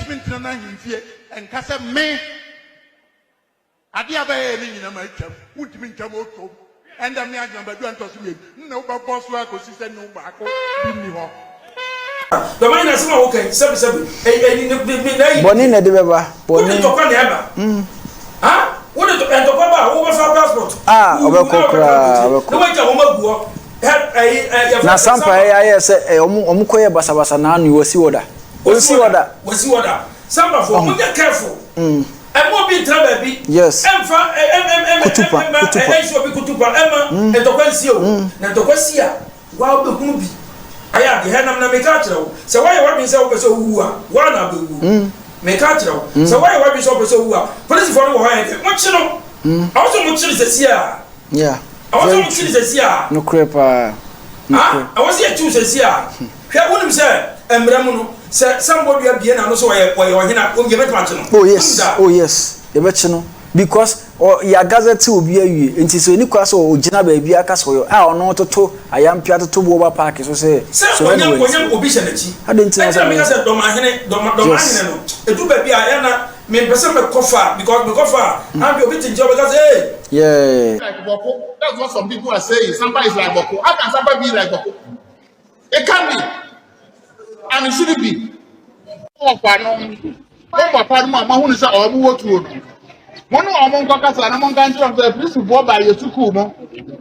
ntumi ntena n'ahemfie nka sɛ me Adeɛ a bɛyɛɛ no nyina ma atwam, wontumi ntwam otom. Ɛndɛm ne adwene badu a ntɔ so mmienu, nna wobɛbɔ so ara kɔsi sɛ ne wo baako bi nni hɔ. Dɔm ayɛ n'asɛm a woka yi sɛbi sɛbi ɛyi ɛyi ne ne ne n'ayi. Bɔne na ɛde bɛba, Wode bɔne. ntɔkwa na ɛba. Ha wode ntɔ ntɔkwa ba a wobɛfa passport. Ah, Wuwu ɔbɛkɔ na wobɛtra koraa, aburokyire ɔbɛkɔ. na woagya wɔn agu hɔ. Hɛ ɛyi ɛ yɛfrɛ Na no sɛ Sampa Sampa. ɛyɛ ayɛ sɛ ɛ ɔmo ɔmo kɔyɛ basabasa n'ano yi wɔsi hɔ da. Wɔsi Ɔnsi hɔ hɔ da. da. Wɔsi hɔ da. Sampafoɔ Ɔho. monyɛ careful. Ɛmma obi ntra baabi. Yes. Ɛmfa ɛ ɛ ɛ ɛ Kutupa, ɛmma kutupa. ɛnhyɛ obi kutupa ɛmma ntɔkwa nsi o. Na ntɔkwa si a, woa wobɛhunu bi. Ayɛ adeɛ. Hɛ nam na meka akyerɛ wo. Sɛ woayɛ w'adwene sɛ wopɛ sɛ wowu a, woa na wobɛwuo. Meka akyerɛ wo. Sɛ woayɛ w'adwene sɛ wopɛ sɛ wowu a, polisifoɔ no wɔ hɔ ayɛ dɛn? Monkye no. Ɛwɔ sɛ mokyere no sesie a. Yeah. Ɛwɔ sɛ Very wɔkye true. no sɛsi a. Nokorɛ paa. Nokorɛ. Ah, ɛwɔ sɛ yɛkye wo sɛsi a. Hwɛ, wonim sɛ mmara mu no, sɛ Sambodua bue n'ano sɛ ɔyɛ ɔyɛ ɔhene a, yɛbɛtumi akye no. Oh Wonim yes, saa? oh yes, yɛbɛkye no because ɔ yɛagazɛte obi awie nti sɛ ɔni kwa sɛ ɔgyina baabi aka sɛ ɔyɛ a ɔno toto ayampea toto boɔba paake so sɛ Sɛ sɔhwɛ na ɔnya wantie. ɔnya obi hyɛ n'akyi. Adɛn nti na Ɛnti sɛ na meka meyɛ sɛ Dɔmahene, Dɔma Dɔmahene Yes. no, ɛduru baabi a ɛyɛ a na mempɛ sɛ mɛkɔ far because mekɔ far a, anhwɛ obi te nkyɛn ɔbɛka sɛ, Hey! Yeah. Like Bawku. That's what some people are saying. Sampa is like Bawku. How can Sampa be like Bawku? It can't be. And it shouldn't be. Mo no, mo papa no mu a moahunu sɛ ɔmo wɔ tuo no, mo ne ɔmo nkɔkasa na monka nkyerɛ ɔmo sɛ apolisifoɔ baa yɛ sukuu mu,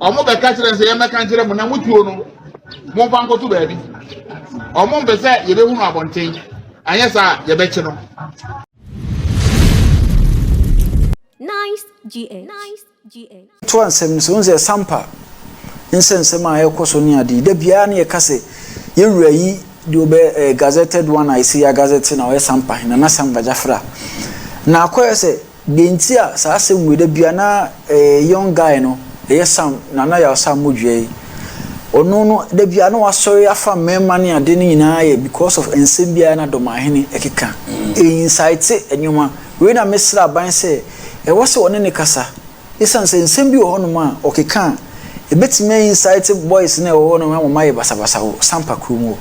ɔmo bɛka kyerɛ sɛ yɛmmɛka nkyerɛ mo na mo tuo no, momfa nkɔto baabi. Ɔmo mpɛ sɛ yɛbɛhunu abɔnten, anyɛ saa a yɛbɛkye no. Nice GH. Nice GH. Toa nsɛm no so, wohu sɛ Sampa nsɛnsɛm a ɛrekɔ so ne ade yi, da biara na yɛka sɛ yɛn wura yi deɛ ɔbɛ eh, gazetted one a ɛsɛ yɛ agazette na ɔyɛ Sampa hene, Nana Sam Gyafra. Na akɔyɛ sɛ deɛ nti a saa asɛm wei da biara na eh, young guy no, ɛyɛ Sam, Nana Yaw Sam Modua yi, ɔno no da biara na wasɔre afa mmarima ne ade no nyinaa yɛ because of nsɛm biara na Dɔmahene ɛkeka. Ɛincite nneɛma. Wei na mesrɛ aban sɛ ɛwɔ sɛ wɔne no kasa esiane sɛ nsɛm bi wɔ hɔnom a ɔkeka a ebetumi a incite boys no a ɛwɔ hɔnom ama wɔayɛ basabasa wɔ Sampa kurom hɔ.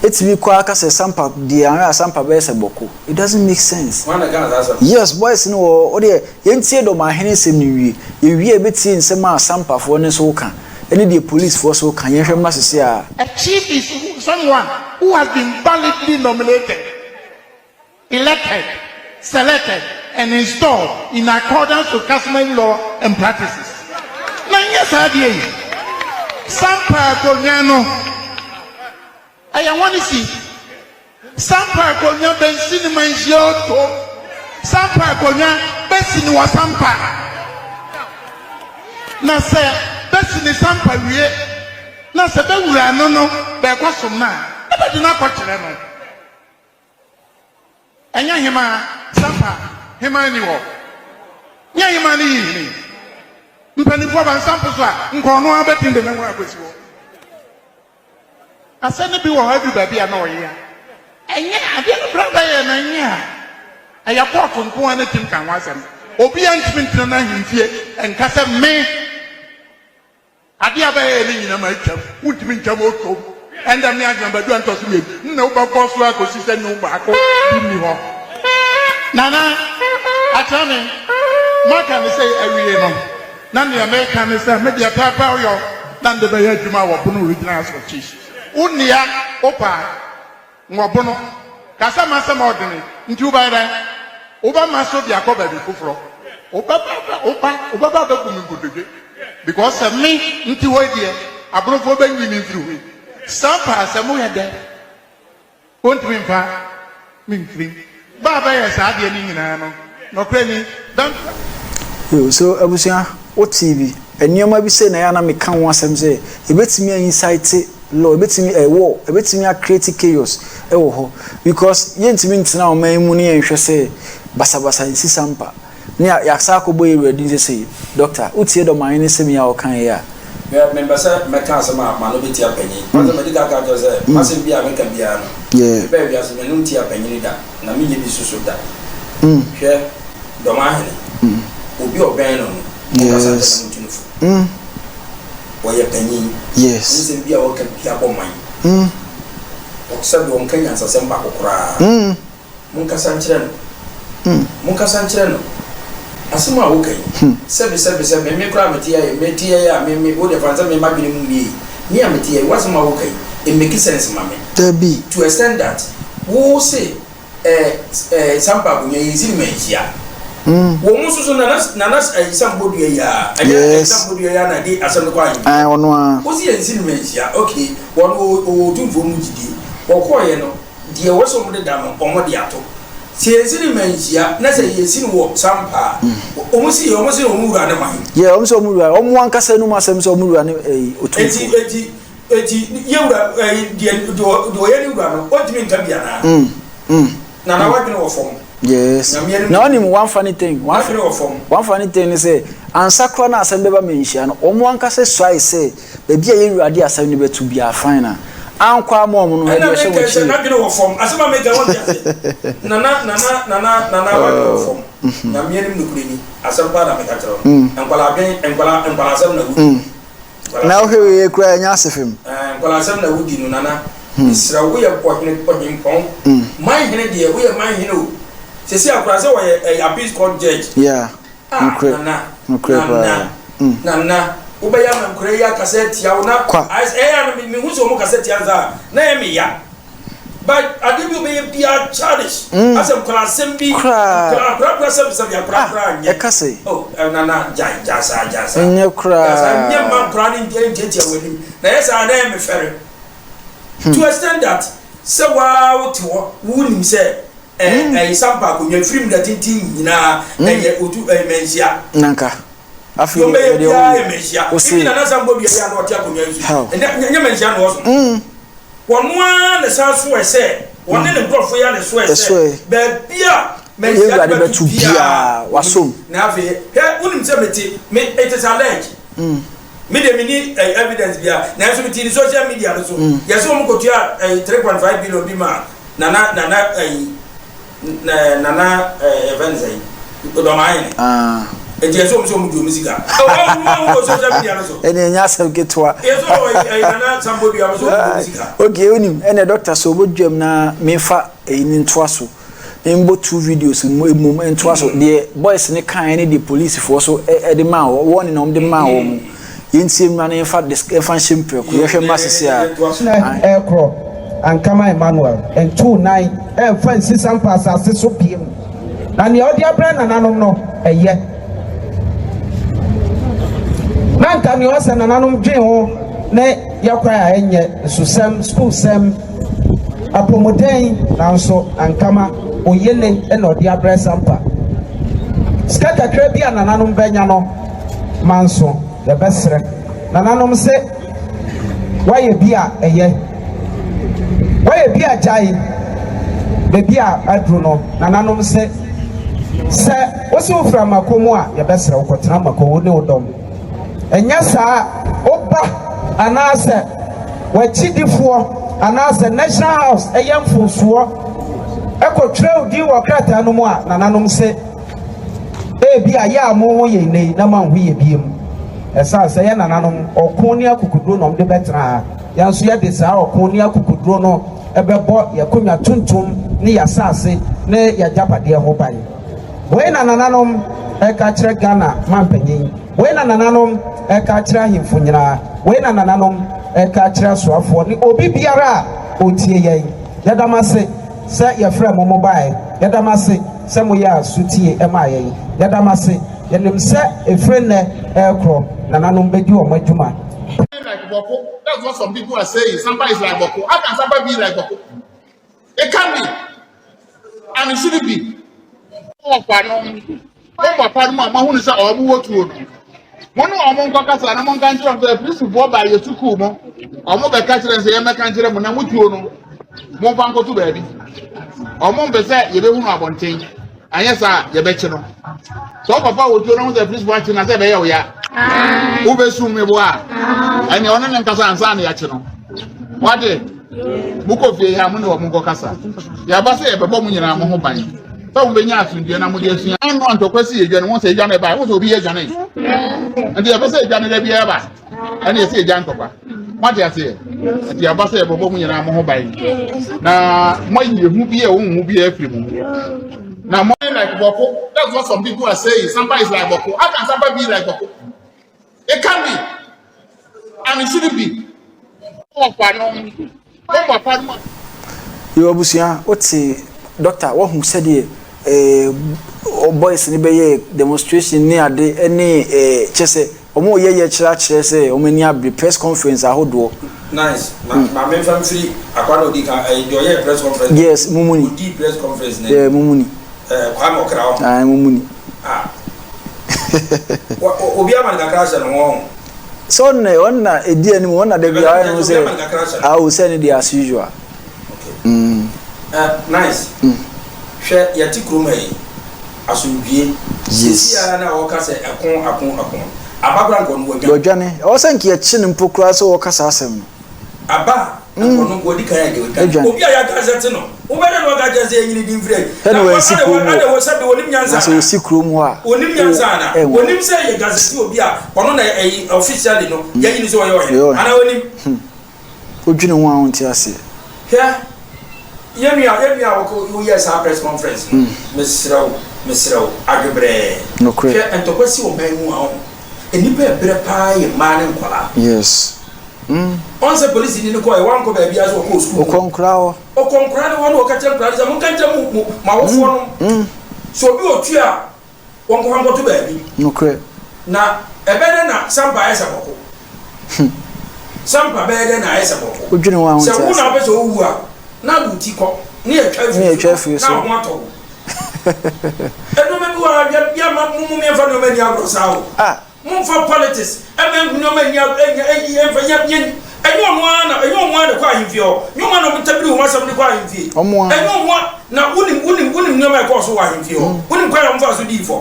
Etumi kɔ ara ka sɛ Sampa deɛ anhwɛ a Sampa bɛyɛ sɛ Bɔko. It doesn't make sense. Hwan na ɛkaa saa asɛm no? Yes, boys no wɔ hɔ. Wo deɛ yɛntie Dɔmahene nsɛm no nwie. Yɛwie a yɛbɛtie nsɛm a Sampafoɔ no nso reka ɛne deɛ policefoɔ nso reka. Yɛnhwɛ mmra sese ara. A chief is someone who has been validly nominated. Elected, selected and installed in accordance to customary law and practices. Na nyɛ saa adeɛ yi. Sampa akonnwa no, ɛyɛ wɔn si. Sampa akonnwa bɛnsi ne manhyia oto. Sampa akonnwa bɛsi ne wɔ Sampa. Na sɛ bɛsi ne Sampa wie, na sɛ bɛwura no no bɛɛkɔ som no a, na bɛde no akɔkyerɛ no. Ɛnyɛ hemaa, Sampa hemaa nni hɔ. Nyɛ hemaa ne yi hene. Mpanimfoɔ ba nsampo so a, nka ɔno ara bɛtim de ne ho akɔsi hɔ. Asɛm no bi wɔ hɔ aduru baabi a na ɔyea. Ɛnyɛ adeɛ no berɛ a bɛyɛ no ɛnyɛ a ɛyɛ kɔɔto nko ara na tim ka ho asɛm. Obiara ntumi ntena n'ahemfie nka sɛ me. Adeɛ a bɛyɛɛ no nyina ma atwam, wontumi ntwam otom. Ɛndɛm ne adwene badu a ntɔ so mmienu, nna wobɛbɔ so ara kɔsi sɛ nnwom baako bi nni hɔ. Nana, akyerɛ me, maka no sei awie no, na neɛ meka ne sɛ, me deɛ pɛɛpɛw yɔ na mede bɛyɛ adwuma wɔ Bono Regional House of Chiefs. Wo nnea, wopɛ a, Nwɔbo no, ka sɛ m'asɛm a ɔdene nti wobɛyɛ dɛn? Wobɛma so de akɔ baabi foforɔ? Wobɛba abɛ woba wobɛba abɛbu me nkotodwe because sɛ me nte hɔ yi deɛ aborofoɔ bɛnyi me mfiri hɔ yi. Saa paa sɛ moyɛ dɛn? Wontumi mfa me mfiri mu. Ba a bɛyɛ saa adeɛ no nyinaa no, nɔkorɛ ni, bɛmfa. Yo, so abusua, wotee bi? Nneɛma bi sei na ɛyɛ a na meka ho asɛm sɛ ɛbɛtumi a incite law, ɛbɛtumi, eh, war, ɛbɛtumi a create chaos wɔ hɔ because yɛntumi ntena ɔman yi mu ne yɛnhwɛ sɛ basabasa nsi sampa ne yɛasan akɔbɔ yɛn wura din sɛ sei. Doctor, wotie Dɔmahene nsɛm yi a ɔkaeɛ a? Hwɛ, mempɛ sɛ mɛka asɛm a m'ano bɛtia panyin. Woahu sɛ madi kan aka akyerɛ wo sɛ, m'asɛm biara a mɛka biara no, mebaa wiase, m'ano ntiaa panyin da, na menyɛ bi nso so da. Hwɛ, Dɔmahene, obi a ɔbɛn no no, ɔnkasa nkyerɛ na montu no fo. Ɔyɛ panyin. Nsɛm bi a ɔka biara bɔ man. Sɛbe ɔnka nyansasɛm baako koraa. Monkasa nkyerɛ no. Monkasa nkyerɛ no. Asɛm a woka yi, sɛbe sɛbe sɛbe, me me koraa mete ha yi, mete ha yi a, me me, wo deɛ fa no sɛ me m'adwene mu mmue yi, me a mete ha yi, w'asɛm a woka yi, ɛmmeki sense ma me. Dabi. To extent that, wo se eh, eh, Sampa akonnwa yi, yɛnsi no manhyia. Wɔn nso so, Nana, Nana eh, Sam Bodua yi a, ɛnyɛ eh, Yes. Sam Bodua yi a na ɛde asɛm no kɔ ahemfie. Ae, ɔno ara. Wo se yɛnsi no manhyia, okay, wɔn ɔwɔ ɔwɔ Otumfoɔ mu gyidie. Wɔkɔeɛ no, Deɛ ɛwɔ sɛ wɔde da no, wɔde ato. Sɛ yɛnsi no mmanhyia, na sɛ yɛsi no wɔ sampa a, wɔn si wɔn se wɔn wura ne hwan? Yeah, wɔn sɛ wɔn wura, wɔn ankasa anum asɛm sɛ wɔn wura ne ɛyi Otumfoɔ. Eti eti eti yɛ wura ɛyi deɛ deɛ deɛ ɔyɛ ne wura no, ɔntumi nka bi anaa? Nana wadwene wɔ fam. Yes. Nyame anim Na wonim one funny thing, one, N'adwene wɔ fam. one funny thing ne sɛ, ansa koraa na asɛm bɛba manhyia no, wɔn ankasa suae sɛ baabi a yɛn wura de asɛm no bɛto biara, fine a, ankɔ amma wɔn no, Ɛna ɛde ɛhyɛ meka wɔn sɛ akyi. n'adwene wɔ fam. Asɛm a meka wonte ase. Nana, nana, nana, nana w'adwene wɔ fam. Nyame anim nokorɛ ni. Asɛm paa na meka kyerɛ wo no. Nkwadaa adwene, nkwadaa, nkwadaa asɛm na wodi. Na wohwɛ wei koraa ɛnyɛ ase fam. Ɛɛ nkwadaa asɛm na wodi no nana. Mesrɛ wo woyɛ ɔhene ɔhempɔn. Man hene deɛ woyɛ man hene o. Sɛsi akora sɛ wɔyɛ ɛyɛ appeals court judge. Yeah. Ah Nokorɛ. nana Nokorɛ nana paa. nana wobɛyɛ ama nkwadaa yi akasa atia wo na Kwa. ayɛ sɛ ɛyɛ a no mehu sɛ wɔn kasa tia nsa a na ɛyɛ me ya. But adeɛ bi obɛyɛ biara childish. Asɛ nkwadaa asɛm bi. Koraa. Nkwadaa akora kora sɛbi sɛbi akora Ah, kora nyɛ. ɛka sɛ. Oh, eh, nana gyae gyae saa gyae saa. Ɛnyɛ Gyae saa koraa. nyɛ mma nkwadaa no ntiatia w'anim. Na ɛyɛ saa na ɛyɛ me fɛre. To extent that sɛ waa wote hɔ wonim sɛ ɛɛ ɛyɛ sampa akonnwa firi mu da tenten nyinaa ɛyɛ otu ɛyɛ manhyia. Nanka. Afei Deɛ ɔbɛyɛ deɛ biara ɔwɔ yɛ manhyia. Ose. Ebi nana sam bɔ dua yi a na ɔte akonnwa yi so. How? Ɛnyɛ nyɛ manhyia na ɔso. Wɔn ara na ɛsan soɛ sɛ, wɔne ne nkurɔfoɔ yi ara na ɛsoɛ sɛ, Ɛsoɛ. baabi a Yɛn Manhyia Awurade no bɛto bɛto biara, biara, wasom. Na afei, hwɛ, wonim sɛ mete, me, it is alleged, me deɛ menni eh, evidence biara, nanso metee ne social media no so, yɛsɛ wɔn kɔtua eh, 3.5 billion bi ma Nana, Nana, eh, na nana ɛfɛ ne sɛn dɔmahene nti ɛsɛ ɔmo sɛ ɔmo di ɔmo sika ɔmo ɔmo wɔ social media no so ɛne ɛnyɛ asɛm ketewa yɛsɛ ɔyɛ nana sambo dua ɔmo sɛ ɔmo di ɔmo sika okay onim ɛnna dɔkta sɛ ɔbɔ dwam na mefa ɛyi ne ntoa so membɔ two videos mu emom ntoa so deɛ boys ne kan ne deɛ polisifoɔ so ɛde maa wɔ wɔn ne na wɔn de maa wɔn mu Yɛntie mmra na yɛmfa dis yɛmfa nhyɛ mu prɛko. Yɛhwɛ mmra sisi a. Nɛ ɛrekorɔ Ankama Emmanuel ntuu nan ɛmfa nsi Sampa asase so biom, na nea ɔde abrɛ nananom no ɛyɛ. Na anka nea ɔsɛ nananom dwen ho ne yɛ kwan a ɛnyɛ, nsusɛm, sukuusɛm, apɔmuden, nanso Ankama oyele na ɔde abrɛ Sampa. Sika kakra bi a nananom bɛnya no, Manso yɛbɛsrɛ nananom se woayɛ bi a ɛyɛ, woayɛ bi a gyae, baabi a aduru no nananom se sɛ wose wofiri Amako mu a yɛbɛsrɛ wo kɔtena Amako wo ne wo dɔm, ɛnyɛ saa woba anaasɛ w'akyidifoɔ anaasɛ National House ɛyɛ mfomsoɔ ɛkɔtwerɛ wo din wɔ krataa no mu a nananom se Ebia yɛ a moho yɛ nnɛ yi na moanho yɛ biom. Ɛsiane sɛ yɛn nananom ɔko ne akokoduro na wɔde bɛtena ha, yɛn nso yɛde saa ɔko ne akokoduro no bɛbɔ yɛn akonnwa tuntum ne yɛn asase ne yɛn agyapadeɛ ho ban. Wei na nananom reka akyerɛ Ghana mampanyin, wei na nananom reka akyerɛ ahemfo nyinaa, wei na nananom reka akyerɛ asoafoɔ ne obi biara a ɔretie yɛn. Yɛda mo ase. Sɛ yɛfrɛɛ mo mobaeɛ. Yɛda mo ase sɛ moyɛɛ aso tie maa yɛn. Yɛda mo ase. Yɛnim sɛ ɛfiri nnɛ rekorɔ, nananom bɛdi wɔn adwuma. Like Bawku, that's what some people are saying. Sampa is like Bawku. How can Sampa be like Bawku? It can't be. And it shouldn't be. Mo papa no mu a moahunu sɛ ɔmo wɔ tuo no, mo ne ɔmo nkɔkasa na monka nkyerɛ ɔmo sɛ apolisifoɔ baa yɛ sukuu mu, ɔmo bɛka kyerɛ sɛ yɛmmɛka nkyerɛ mo na mo tuo no momfa nkɔto baabi. Ɔmo mpɛ sɛ yɛbɛhunu abɔnten, anyɛ saa a yɛbɛkye no. Sɛ wo papa wɔ tuo no ho sɛ apolisifoɔ akye no a sɛ ɛbɛyɛ wo ya. Wobɛsum me bo a, ɛnea ɔne ne nkasa ansa na yɛakye no. Wate? Mokɔ fie yi a mo ne wɔn nkɔkasa. Yɛaba sɛ yɛbɛbɔ mo nyinaa mo ho ban. Sɛ mobɛnya asomdwoeɛ na mode asua. Ano a ntɔkwa si edwa no, wɔn sɛ edwa no ɛba, wɔn sɛ obi yɛ dwane. Nti yɛpɛ sɛ edwa no da biara ba, ɛna yɛsɛ edwa ntɔkwa. Moate aseɛ? Nti aba sɛ yɛbɛbɔ mo nyinaa mo ho ban na moayi ehu bi a ɛwɔ mo mu biara afiri mo mu. Na mo like Bawku. That's what some people are saying. Sampa is like Bawku. How can Sampa be like Bawku? It can't be. And it shouldn't be. Yo abusua wote doctor wahu sɛdeɛ eh, boys no bɛyɛ demonstration ne ade ne eh, kyɛ sɛ wɔn yɛ yɛ kyerɛ akyerɛ sɛ wɔn ani abere press conference ahodoɔ. Nice ma mm. ma menfa mfiri akwa na odi kan ɛyɛ deɛ ɔyɛ press conference. Yes mumuni. Odi press conference na. Yeah mumuni. Ɛɛ Kwame Ɔkra hɔ. Ayi mumuni. Ah. Obi ama no kakra ahyɛ no ho. Sɛ ɔno na ɔno na edi anim ɔno na dabi ayɛ no sɛ awo sɛ ne deɛ as usual. Okay. Mm. Uh, nice. Mm. Hwɛ yɛte kurom ha yi asomdwie. Yes. Sisi ara na wɔka sɛ ɛko ako ako. Aba kora nkɔ no wɔdwane. Wɔdwane. Ɛwɔ sɛ nka yɛkye no mpo koraa sɛ wɔka saa asɛm no. Aba Nkɔ no wɔdi kan yɛ deɛ ɔdi obi a yɛaka sɛ te no wobɛdɛ na waka kyerɛ sɛ yɛnyini din mfiri Sɛ na wansi kurom hɔ adɛ wɔ sɛ de wɔnim nyansa na sɛ ɔsi kurom hɔ a wɔnim nyansa ana wɔnim sɛ yɛ gazeti obi a ɔno na ɛyi officially no yɛyi no sɛ ɔyɛ ɔhene ana wɔnim wodwene ho a wonte aseɛ. Hwɛ yɛn nua yɛn nua a wɔkɔ woyɛɛ saa press conference no mesrɛ wo mesrɛ wo adwebrɛɛ Nokorɛ. Hwɛ ntɔkwa si ɔman mu a ɔho nnipa ɛbrɛ paa yɛ mmaa ne nkwadaa. Yes. Ɔn sɛ polisini no kɔɛ, wankɔ baabiara sɛ ɔkɔɔ sukuu mu. Ɔkɔ nkoraa hɔ. Ɔkɔ nkoraa no hɔ na ɔka kyerɛ nkoraa no sɛ, monka nkyerɛ mo mo mo awofoɔ nom, sɛ obi wɔ tuo a, wɔnkɔfa nkɔto baabi. Nokorɛ. Na ɛbɛyɛ dɛn na Sampa ayɛ sɛ bɔko? Sampa bɛyɛ dɛn na ayɛ sɛ bɔko? Wodwene ho a wonte Sɛ wo na aseɛ. wopɛ sɛ wowu a, na ade wo ti kɔ, ne yɛatwa Ne yɛatwa afiri afiri so, na so. wo ho atɔ wo. Nnoɔma bi wɔ ha, yɛ yɛmma mo mo yɛmfa nnoɔma nni agorɔ saa o. Ah! Momfa politics mma nhu nneɛma nni ag ɛnyɛ ɛyi ɛmfa nyɛ nyɛ ɛnyɛ ɔno ara na ɛnyɛ ɔmo ara na ɛkɔ ahemfie hɔ nyɛ ɔmo ara na ɔmo tabiri wɔn asɛm de kɔ ahemfie Ɔmo ara. ɛnyɛ ɔmo a na wonim wonim wonim nneɛma a ɛkɔɔ so wɔ ahemfie hɔ wonim kwan a wɔn faa so dii fɔ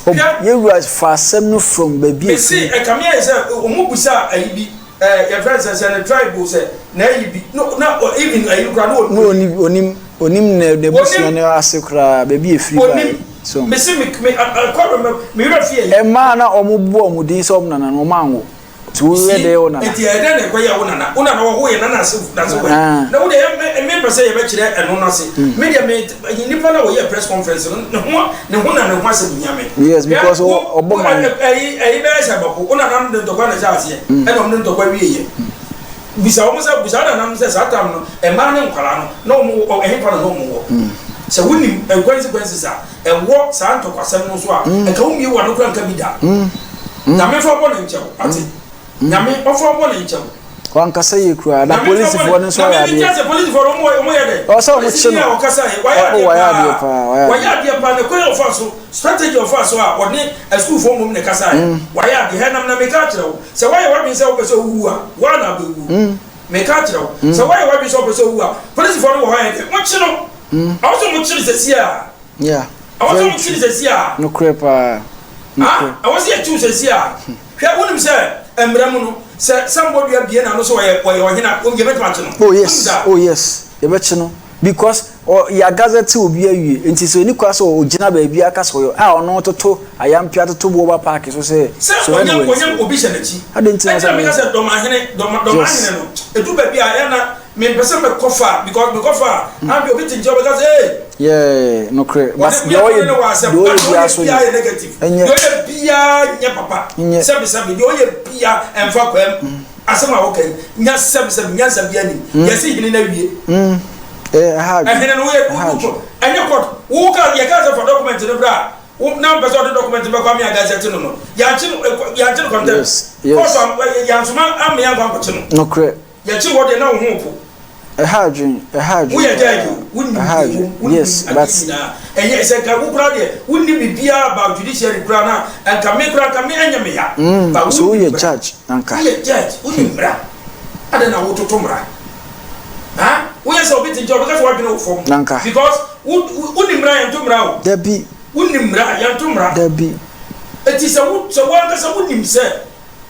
Ɔb hwɛ yɛn wura fa asɛm no from baabi a mese ɛfiri. ɛkame ayɛ sɛ ɔmo bisa ayi bi ɛɛ yɛfrɛ no sɛ sɛ ne tribe o sɛ n'ayi bi no na even ayi no koraa na Na ɔnim ɔnim ɔnim ɔnim ne n'abusua ɔnim no ase koraa baabi a ɛfiri baeɛ. ɔnim So. Mese me me akɔ me me werɛ fi ayi. Mmaa na wɔn bu wɔn din sɛ wɔn nana no wɔn anwo nti wo yɛ dɛ wo nana. Nti ɛyɛ dɛn na ɛkɔ yɛ wo nana wo nana wɔwo yɛ nana ase nase wɔ Ah. na wo deɛ me me mpɛ sɛ yɛbɛkyerɛ ɛno no ase me deɛ me nipa na wɔyɛ press conference no ne ho ne ho na ne ho asɛm hia me. Yes, because Hwɛ, wo- ɔbɔ wo- man. ɛyi ɛyi bɛyɛ sɛ bɔko wo nana no de ntɔkwa na ɛhyɛ aseɛ ɛna ɔmo de ntɔkwa wie yɛ bisa wɔn sɛ bisa nananom sɛ saa tam no mmaa ne nkwadaa no na wɔn wɔ ɛhefa na na wɔn wɔ sɛ wonim consequences a ɛwɔ saa ntɔkwasɛm no so a ɛka wo mmie w'ano koraa nka bi da nyame fa bɔ ne nkyɛw ate nyame ɔfa bɔ ne nkyɛw Wankasa yie koraa na Nyame fa bɔ ne polisifoɔ no nso na ayɛ me adeɛ. sɛ polisifoɔ no wɔn wɔn yɛ dɛ Ɔwɔ sɛ wɔn kye polisini no. a ɔkasa yɛ wayɛ Ɔ adeɛ wayɛ adeɛ paa paa wayɛ wayɛ adeɛ. adeɛ paa na kwan a ɔfa so strategy a ɔfa so a ɔne asukuufoɔ mmom na ɛkasa yɛ wayɛ adeɛ hɛ nam na meka akyerɛ wo Sɛ woayɛ w'adwene sɛ wopɛ sɛ wuwu a, wo ara na wobɛwu. Meka akyerɛ wo, sɛ woayɛ w'adwene sɛ wopɛ sɛ wuwu a, polisifoɔ no wɔ hɔ ayɛ dɛn? Mokye no. Ɛwɔ sɛ mokye no seesei ara. Yeah, Ɛwɔ sɛ very mokye no true. seesei ara. Nokorɛ paa. Ah, Nokorɛ. ɛwɔ sɛ yɛkye wo seesei ara. Hwɛ, wonim sɛ mmara mu no, sɛ Sambodua bue n'ano sɛ ɔyɛ ɔyɛ ɔhene a, yɛbɛtumi akye no. Oh Wonim yes, saa? oh yes, yɛbɛkye no because Ɔ yɛ agazɛte obi awie nti sɛ ɔni kwa sɛ ɔgyina baabi aka sɛ ɔyɛ a ɔno toto ayampea toto boɔba paake so sɛ Sɛ sɔhwɛ na ɔnya wansi ɔnya hɔ. obi hyɛ n'akyi. Adɛn nti na Ɛnti sɛ na meka meyɛ sɛ dɔmahene dɔma dɔmahene Yes. no ɛduru baabi a ɛyɛ na mempɛ sɛ mekɔ fa because mekɔ fa a anhwɛ obi te nkyɛn ɔbɛka sɛ ee Yeah nokorɛ but wɔne deɛ ɔyɛ meafo ne ne wɔ asɛm deɛ but ɔyɛ deɛ biara ɔyɛ so biara nyɛ yɛ negative ɛnyɛ deɛ ɔyɛ biara nyɛ papa nyɛ sɛbi sɛbi deɛ ɔyɛ biara ɛmfa kwam Asɛm a woka yi, nya sɛbsɛb nyansa biara nnim. Yɛse hene no awie. Ɛha adwene. Ɛhene no woyɛ Ɛha adwene. ɛnyɛ court. Wo ka yɛka sɛ fa document no bra a, wo na mpɛ sɛ ɔde document no bɛkɔ ame agazette no no. Yɛankye no yɛankye no contempt. Yes, yes. Court a yɛansoma amme ankɔ ankɔkye no. Nokorɛ. Yɛkye wɔ deɛ na wo ho po. Ɛha adwene, ɛha adwene Woyɛ judge o, paa. wonim Ɛha deɛ adwene. ɛwom, wonim Yes, adeɛ but. nyinaa. Ɛnyɛ sɛ nka wo koraa deɛ wonnim biribiara about judiciary koraa no a, nka me koraa nka me ɛnyɛ me ya. Mm, But so wonim woyɛ mmara. judge anka. Woyɛ judge, wonim mmara. Adɛn na wototo mmara? Ha? Woyɛ sɛ obi te nkyɛn ɔbɛka sɛ w'adwene wɔ fam. Nanka. Because wo wonim mmara yɛnto mmara o. Dabi. Wonim mmara yɛnto mmara. Dabi. Eti sɛ wo sɛ wo ankasa wonim sɛ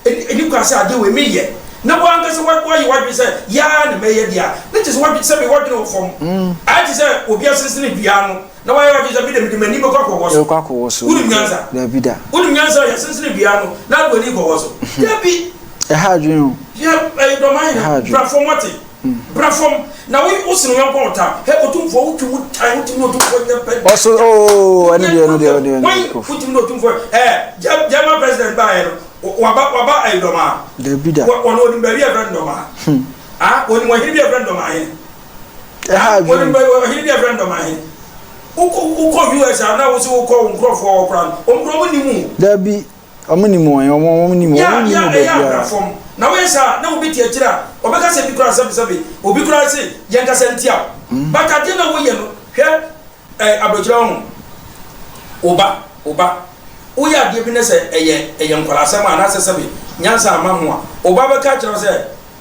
Ɛnni kwan sɛ adeɛ wei meyɛ, na wo ankasa woayɛ w'adwene sɛ yɛ ara na mɛyɛ deɛ a, na kyerɛ sɛ w'adwene, sɛbe w'adwene wɔ fam. Ayɛ te sɛ obi asensene dua ano, na wayɛ w'adwene sɛ me deɛ mede m'ani bɛkɔ akɔwɔ so. Bɛkɔ akɔwɔ so, Wonim nokorɛ. nyansa? Dabi da. Wonim nyansa a yɛasensene dua ano, na wode w'ani rekɔwɔ so? Dabi! Ɛha adwene o. Yɛ ɛyɛ dɔm Ɛha ahene adwene. bra fam wate bra fam na wo wo sene yɔnko a ɔtaa hɛ otumfoɔ wo twi wo tan wotumi ne otumfoɔ nyɛ pɛ da Ɔso oo ɛno wonyɛ deɛ ɛno deɛ wonyɛ ɛno deɛ ɛno wan deɛ of. wotumi ne otumfoɔ ɛɛ German German president baayɛ no waba waba ɛyɛ dɔm a Dabi da. wɔ wɔn onim baabi a yɛfrɛ no dɔm a ah onim ɔhene bi a yɛfrɛ no dɔm ahene Ɛha ah onim adwene. baabi ɔhene bi a yɛfrɛ no dɔm ahene wokɔ wokɔ US a na wo sɛ wokɔ wo nkurɔfoɔ hɔ koraa no wɔn koraa wɔn nim wo. Dabi. Wɔn nim wɔn, wɔn wɔn nim wɔn, Yɛ wɔn a nim yɛ wɔ a ɛyɛ a bra baabiara. fam. Na woyɛ saa a na obi te akyire a ɔbɛka sɛ bi koraa sɛbesɛbe obi koraa se yɛnkasa ntia wo but adeɛ no a woyɛ no hwɛ eh aburokyire ho wo ba wo ba woyɛ adeɛ bi na sɛ ɛyɛ ɛyɛ nkwadaa-asɛm a anaasɛ sɛbe nyansa amma ho a wo ba bɛka akyerɛ wo sɛ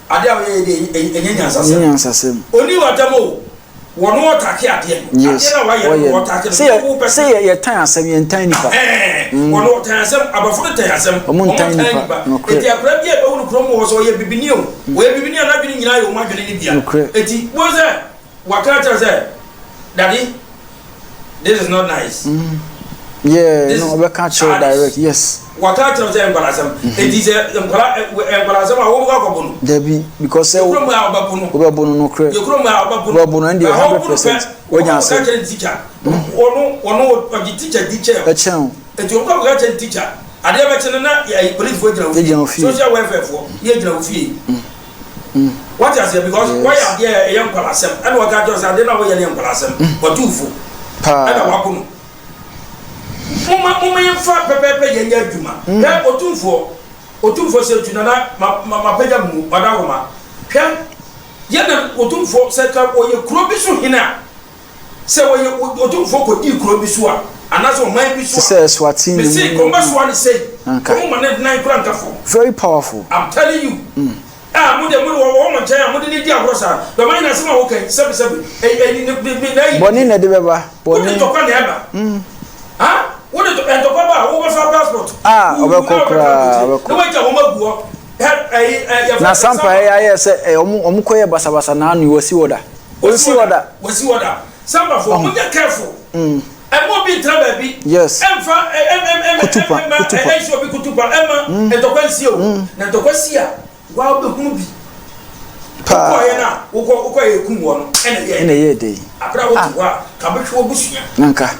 adeɛ a woyɛ yi deɛ ɛnyɛ Ɛnyɛ nyansasɛm. nyansasɛm. Ɔnni w'atam o. Wɔn wɔtake adeɛ no. Yes, Adeɛ no a wayɛ no wɔyɛ no. wɔtake no. Sɛ yɛ Wo pɛ sɛ yɛ yɛtan asɛm yɛntan nipa. Ɛhɛn, wɔn wɔtan asɛm, aborɔfo no tan asɛm, Wɔn wɔn ntan tan nipa, nipa. nokorɛ. Eti akwadaa bi a ɛbɛwo no kurom hɔ sɛ ɔyɛ bibini o, ɔyɛ bibini a n'adwene nyinaa yɛ wɔn adwene no bia. Nokorɛ. Eti wɔn sɛ waka akyerɛ sɛ, Daddy, this is not nice. Yeah, This no, is ɔbɛka akyerɛ wo childish. direct, yes. Waka akyerɛ wo sɛ nkwadaa asɛm. Eti sɛ nkwadaa ɛ nkwadaa asɛm a wɔbɛkɔ akɔbo no. Dabi, because sɛ Yɛ kurom a ɔbɛbo no. wobɛbo no nokorɛ. Yɛ kurom a ɔbɛbo no. Wobɛbo no, ɛndeɛ Na ɔbo hundred no pɛ, percent, wanya ɔkɔ asɛm. akɔka kyerɛ ne teacher. Ɔno ɔno ɔgye teacher di kyɛn o. Ɛkyɛn o. Eti ɔkɔ akɔka kyerɛ ne teacher. Adeɛ bɛkye no na yɛ polisifoɔ gyina wo fie. Gyina wo fie. Social welfare foɔ ne gyina wo fie. Wate aseɛ because wɔyɛ adeɛ a ɛyɛ nkwadaa asɛm ɛna wɔka kyerɛ sɛ adeɛ no a wɔyɛ no yɛ nkwadaa asɛm. Wɔtu wo fo. Paa. Ɛna wako no. Momma momma yɛmfa pɛpɛɛpɛ yɛn nyɛ adwuma. Hwɛ Otumfoɔ, Otumfoɔ sɛ tu nana ma ma mapagya me mu ɔdawoma. Hwɛ yɛn na Otumfoɔ sɛ ka ɔyɛ kuro bi so hene a, sɛ ɔyɛ Otumfoɔ kɔdii kuro bi so a, anaasɛ ɔman bi so Te a, sɛ Eswatini mese mu kɔn bɛsoa no sei, Anka. kɔn ma ne nan kora nka fam. Very powerful. I'm telling you. A mo deɛ mo de wɔ wɔn nkyɛn a mo de ne di agorɔ saa. Dɔm ayɛ na asɛm a woka yi sɛbi sɛbi ɛyi ɛyi ne ne ne n'ayi. Bɔne na ɛde bɛba. Wode Bɔne. ntɔkwa na ɛba. Ha wode ntɔkwa ba a wobɛfa passport. A Wo ɔbɛkɔ na wobɛtra koraa aburokyire ɔbɛkɔ. na woagya wɔn agu hɔ. Hɛ ɛyi ɛ yɛfrɛ Na no sɛ Sampa Sampa. ɛyɛ ayɛ sɛ ɛ ɔmo ɔmo kɔyɛ basabasa na ano yi wɔsi hɔ da. Wɔsi Ɔnsi hɔ hɔ da. da. Wɔsi hɔ da. Sampafoɔ Ɔho. monyɛ careful. Ɛmma obi ntra baabi. Yes. Ɛmfa ɛ ɛ ɛ ɛ Kutupa ɛmma kutupa. ɛnhyɛ obi kutupa ɛmma ntɔkwa nsi o. Na ntɔkwa si a Waa wobɛhunu bi. Paa. Wokɔeɛ no a, wokɔ wokɔeɛ yɛkum wɔ no ɛna ɛyɛɛ Ɛna ɛyɛɛ dɛn? Aberɛ a wote hɔ a, ka bɛhwɛ w'abusua. Nanka.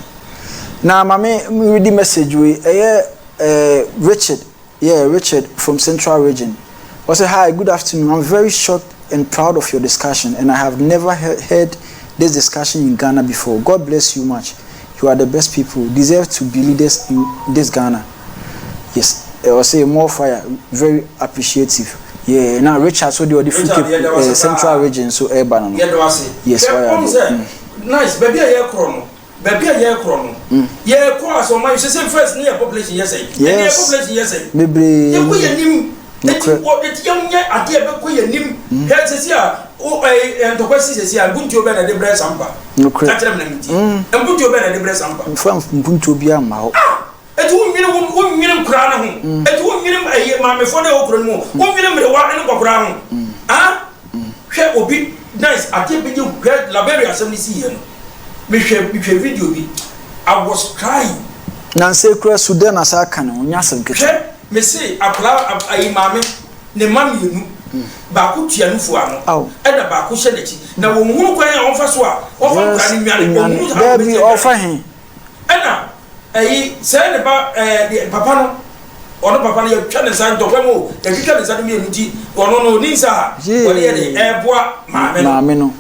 Na ma me redi message wei, ɛyɛ eh, Richard, yeah, Richard from Central Region. Ɔsɛ, hi, good afternoon, I'm very shocked and proud of your discussion and I have never heard this discussion in Ghana before. God bless you much. You are the best people, deserve to be leaders in this Ghana. Yes eh, ɔse more fire very appreciative yeah na Richard so deɛ ɔde firi Richard Cape yɛda wase eh, Central paa Region so ɛreba no no yɛda wase yes hwɛ wayɛ wɔn adeɛ sɛ mm. nice baabi a yɛkorɔ no baabi a yɛkorɔ no yɛkɔ asɛ ɔman sɛ sɛ first ne yɛ population yɛ sɛ ɛne yɛ Yes. population yɛ sɛ bebree yɛkɔ yɛ nim eti Nokorɛ. wɔ eti yɛnyɛ adeɛ bɛkɔ yɛ nim hwɛ sɛsi a o ɛɛ ntɔkwa si sɛsi a mpuntuo bɛn na ɛde brɛ sampa Nokorɛ. ka kyerɛ me na me ntie mpuntuo bɛn na ɛde brɛ sampa mfa mpuntuo biara mma hɔ ah Enti wonnwene wo wonnwene nkoraa no ho. Enti wonnwene ɛyi maamefoɔ no a ɛwɔ kuro no mu ho. Wonnwene mmerewa ne nkɔkoraa ho. Ah, hwɛ obi nice adeɛ bi nye hwɛ Liberia asɛm no siiɛ no. Mehwɛ mehwɛ video bi. I was crying. Nansa yi koraa Sudan asan aka ne ho, nyɛ asɛm ketewa. Hwɛ mese akwadaa ayi maame ne mma mmienu baako tua nufu ano ɛna baako hyɛ n'akyi na wɔnhunu kwan a wɔmfa so a wɔmfa nkwadaa no nnwane wɔnhunu how Daabi wɔbɛsi adwane. ɔfa he? Ɛna ɛyi sɛɛ ne ba ɛɛ deɛ papa no ɔno papa no yɛtwa ne nsa ntɔkwa mu o yɛtwitwa ne nsa no mmienu nti ɔno no ɔni nsa a wɔde yɛ de ɛɛboa maame no maame no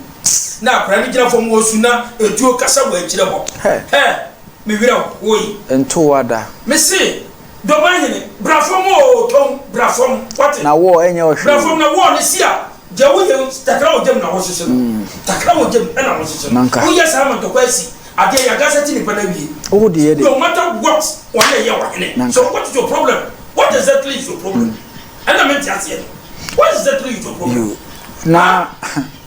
na akwadaa no gyina fam wɔ su na etuo kasa wɔ akyire hɔ hɛ me werɛ hoe nto ada me se dɔmahene bra fam o tɔn bra fam wate na wɔɔ ɛnyɛ ɔhwee bra fam na wɔɔ no si a deɛ woyɛ takra wɔ gyam na wɔhyehye no takra wɔ gyam ɛna wɔhyehye no woyɛ saa ma ntɔkwa asi Adeɛ yɛ ankasa ti nipa no awie. Wo deɛ de. No matter what ɔne ɛyɛ ɔhene. Nanka. So what is your problem? What exactly is your problem? Ɛna mente aseɛ no. What exactly is your problem? Yo. Na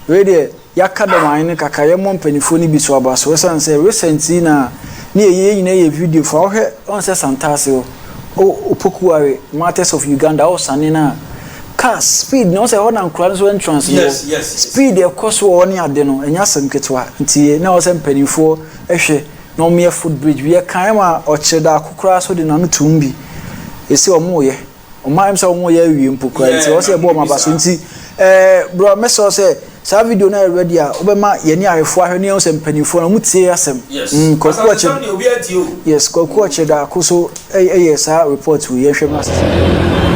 wei deɛ yɛaka dɔm ahene kakra yɛmmɔ mpanimfoɔ no bi so aba so ɛsiane sɛ recent yi na ne yɛyɛ yɛn nyinaa yɛ video fa wohwɛ ɔn sɛ Santase hɔ o Opokuware Martyrs of Uganda ɔsane no a car speed na ɔsɛ ɛhɔ na nkora no so entrance no wɔ Yes, yes, yes. speed ɛkɔ so wɔ hɔ ne ade no ɛnyɛ asɛm ketewa nti na ɛwɔ sɛ mpanimfoɔ hwɛ na wɔyɛ foot bridge bi yɛkae ma ɔkyerɛ daako koraa so de n'ano toom bi ɛsɛ wɔn reyɛ. Wɔn ayɛ sɛ wɔn yɛ awie mpo koraa nti wɔsɛ yɛbɔ wɔn aba so nti ɛɛ bro mɛsɛ sɛ saa video no ayɛ ready a wobɛma yɛne ahwɛfoɔ ahwɛ ne yɛn sɛ mpanimfoɔ no wɔn tie asɛm. Yes. Mm, Kwaku Asase Ɔkyɛ sɛm deɛ obiara tie o. yes Kwaku Ɔkyɛ Daako so ɛyɛ saa report wei yɛhwɛ mu asese.